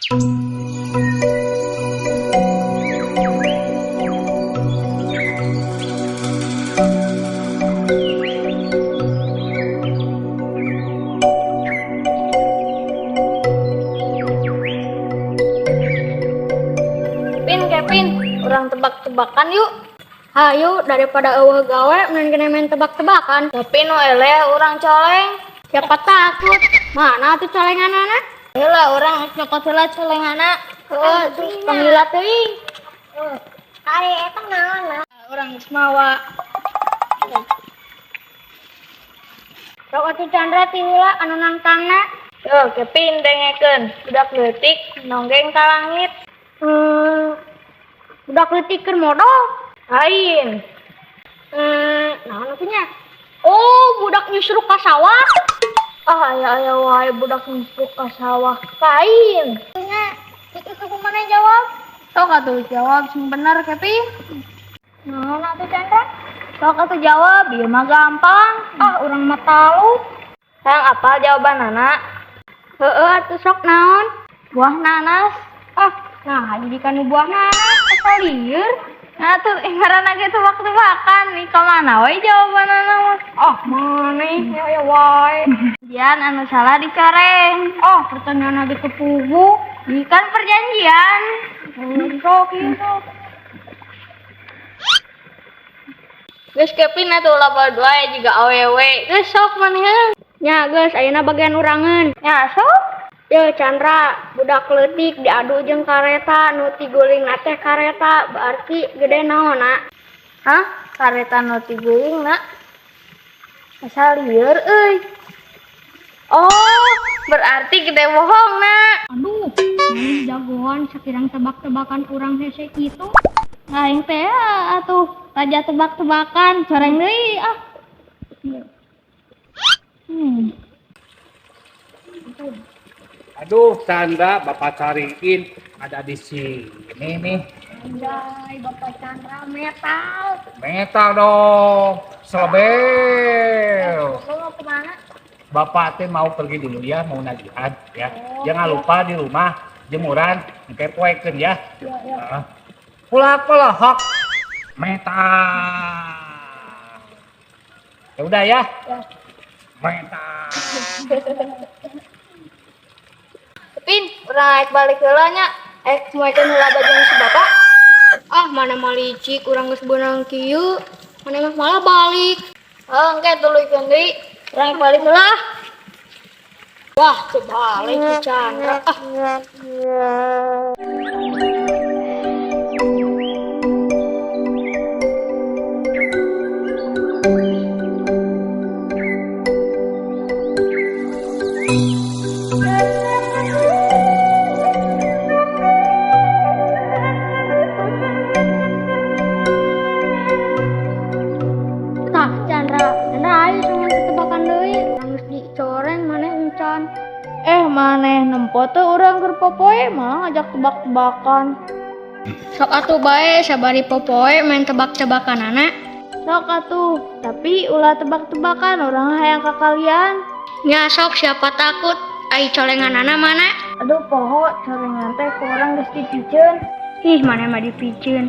Pin, Kevin, urang tebak-tebakan yuk. Hayu, daripada euweuh gawe mending kena main tebak-tebakan. Tapi nu eleh urang coleng. Siapa takut? Mana tuh colenganana? Heula urang nyokot heula colengana. Heeh, terus panggila teuing. Ari eta naon? Urang geus mawa. Sok atuh Chandra ti heula anu nangtangna. Yo, Kevin dengekeun, budak leutik nonggeng ka langit. Budak leutik keur modol. Lain. Naon atuh nya? Oh, budak nyusruk ka sawah. Ah, aya-aya wae budak nyusruk ka sawah. Lain. Nya, itu kumaha jawab? Sok atuh jawab sing bener, Kevin. Naon atuh Chandra? Sok atuh jawab, ieu mah gampang. Ah, urang mah tahu. Hayang apal jawabanana? Heeh, atuh sok naon? Buah nanas. Ah, nah jadi kanu buah nanas asa lieur. Nah tuh ngaranna ge tebak-tebakan nih ka mana we jawabanana mah. Ah, maneh aya wae. Jian anu salah dicoreng. Ah, pertanyaan lagi kepugu. Ieu kan perjanjian. Sok ieu sok. Geus Kevin atuh ulah dua juga awewe. Geus sok maneh. Nya geus ayeuna bagian urangeun. Nya sok. Yo Chandra, budak leutik diadu jeung kareta nu tiguling teh kareta berarti gede naonna? Hah? Kareta nu tiguling na? Asa lieur euy. Oh, berarti gede bohong na. Aduh, maneh jagoan sakirang tebak-tebakan urang hese kitu. Aing teh atuh raja tebak-tebakan, coreng deui ah. Aduh, Chandra, Bapak cariin ada di sini nih. Anjay, Bapak Chandra metal. Metal dong, selebel. Bapak mau kemana? Bapak teh mau pergi dulu ya, mau nagihan ya. Oh, Jangan lupa di rumah jemuran, engke poekeun ya. Ya, ya. Heeh. Pulak pelahok metal. Ya udah ya. Ya. Metal. Pin, urang naik balik heula nya. Moekeun heula baju si Bapak. Ah, mana mah licik urang geus beunang kieu. Mana mah malah balik. Oh, engke tuluykeun deui. Urang naik balik heula. Wah, kebalik si Chandra. Ah. Tah, Chandra, Chandra ayo sama tebakan deui. Urang geus dicoreng maneh encan. Maneh nempo teh urang keur popoe mah ngajak tebak-tebakan. Sok atuh bae sabari popoe main tebak-tebakanana. Sok atuh, tapi ulah tebak-tebakan urang hayang ka kalian. Nya sok siapa takut? Ai colenganana mana? Aduh poho, colengan teh ku urang geus dipiceun. Ih, maneh mah dipiceun.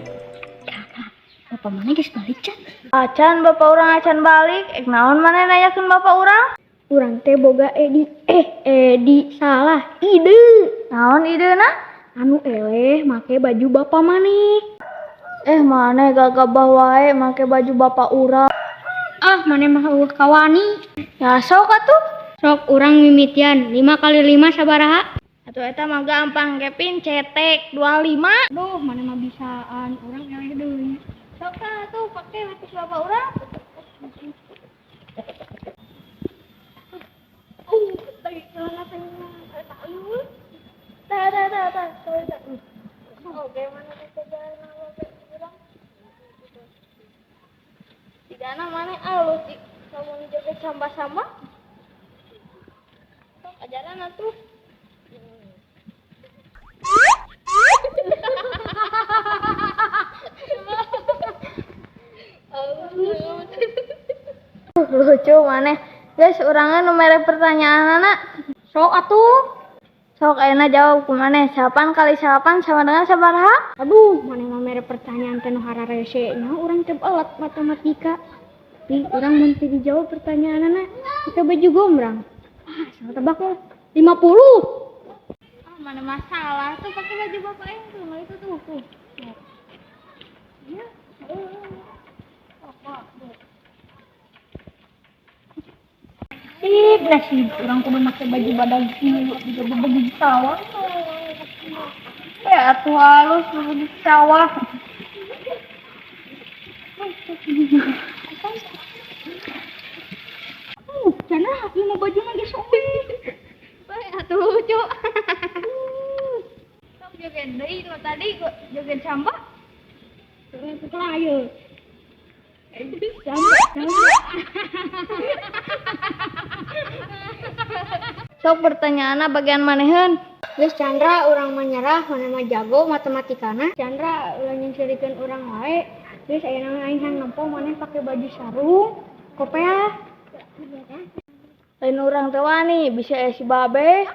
Chandra, bapak maneh geus balik can? Acan bapak urang acan balik, ek naon maneh nanyakeun bapak urang? Urang teh boga edi salah ide. Naon ideuna? Anu eleh make baju bapak maneh. Maneh gagabah wae make baju bapak urang. Ah, maneh mah eueuh kawani. Ya sok atuh. Sok urang mimitian 5 kali 5 sabaraha? Atuh eta mah gampang Kevin, cetek 25. Duh, maneh mah bisaan, urang eleh deui. Sok atuh pake lapis bapak urang. Oke, mana teh jalan bapak urang? Sigana maneh alus cik lamun joget samba-samba. Sok ajaran atuh. Lucu maneh. Guys, urangnya nu mere pertanyaanana. Sok atuh. Sok ayeuna jawab ku maneh, 8 kali 8 sama dengan sabaraha? Aduh, maneh mah mere pertanyaan teh nu hararese nya, urang teu belet matematika. Tapi urang mun teu dijawab pertanyaanana pakai baju gombrang. Ah, salah tebak lah. 50. Ah, mana masalah tuh pakai baju bapak yang tuh, nggak itu tuh. Tuh. Iya. Ih, nasib urang kudu make baju badag kieu juga bebegi sawah. Ya atuh halus bebegi sawah. Cenah ieu mah bajuna geus sobek. Bae atuh lucu. Sok joget deui nu tadi joget samba. Setelah ayo. Samba, samba. Sok pertanyaanna bagian maneheun. Geus Chandra, urang mah nyerah, maneh mah jago matematikana. Chandra, ulah nyingkirikeun urang wae. Geus ayeuna mah aing hayang nempo maneh pake baju sarung, kopeah. Lain urang teh wani, bisa aya si babe.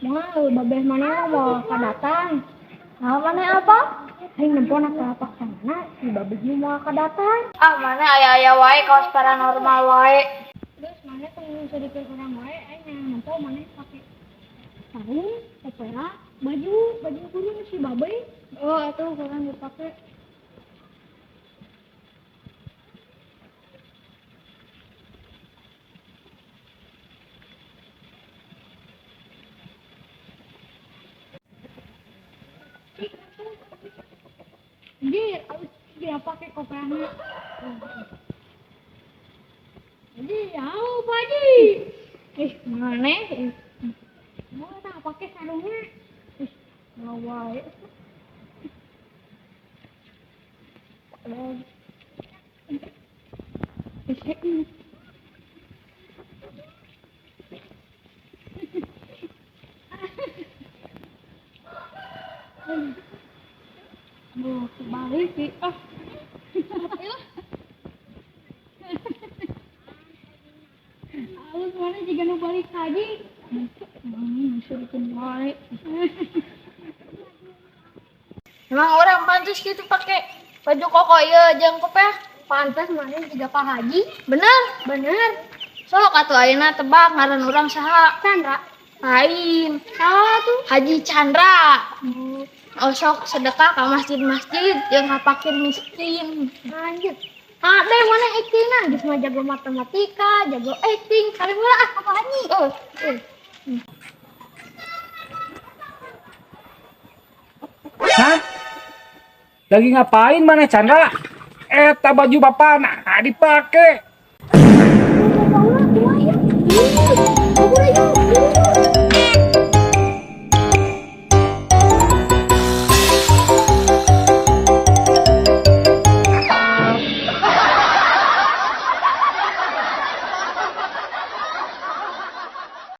Moal, babeh maneh mah moal kadatang. Nah, maneh apa? Aing nempo na telapak tanganna si babeh mah moal kadatang. Ah, maneh aya-aya wae kawas paranormal wae. Terus maneh tong nyingkirikeun urang wae, aing hayang nempo maneh pake sarung, kopeah, baju, baju kurung si babeh. Oh, atuh kurang dipake. Anjir, alus dia pakai kopeahna. Jadi, au Pak Haji. Ih, maneh? Mau tak pakai sarungnya? Ih, mau wae. Ih, aduh, kebalik sih. Ah. Alus mana juga nu balik haji. Nyusurkeun wae. Emang orang pantas gitu pakai baju koko ieu jeung kopeah? Pantas maneh juga Pak Haji. Bener? Bener. Sok atuh ayeuna tebak ngaran urang saha? Chandra. Lain. Saha tuh? Haji Chandra. Oh, sok sedekah ka masjid-masjid jeung ka fakir miskin. Lanjut. Ada maneh actingna, geus mah jago matematika, jago acting. Kali mula ah ka Pak Haji. Oh, Hah? Lagi ngapain maneh Chandra? Eta baju bapak nah dipake. Bapak tua ya.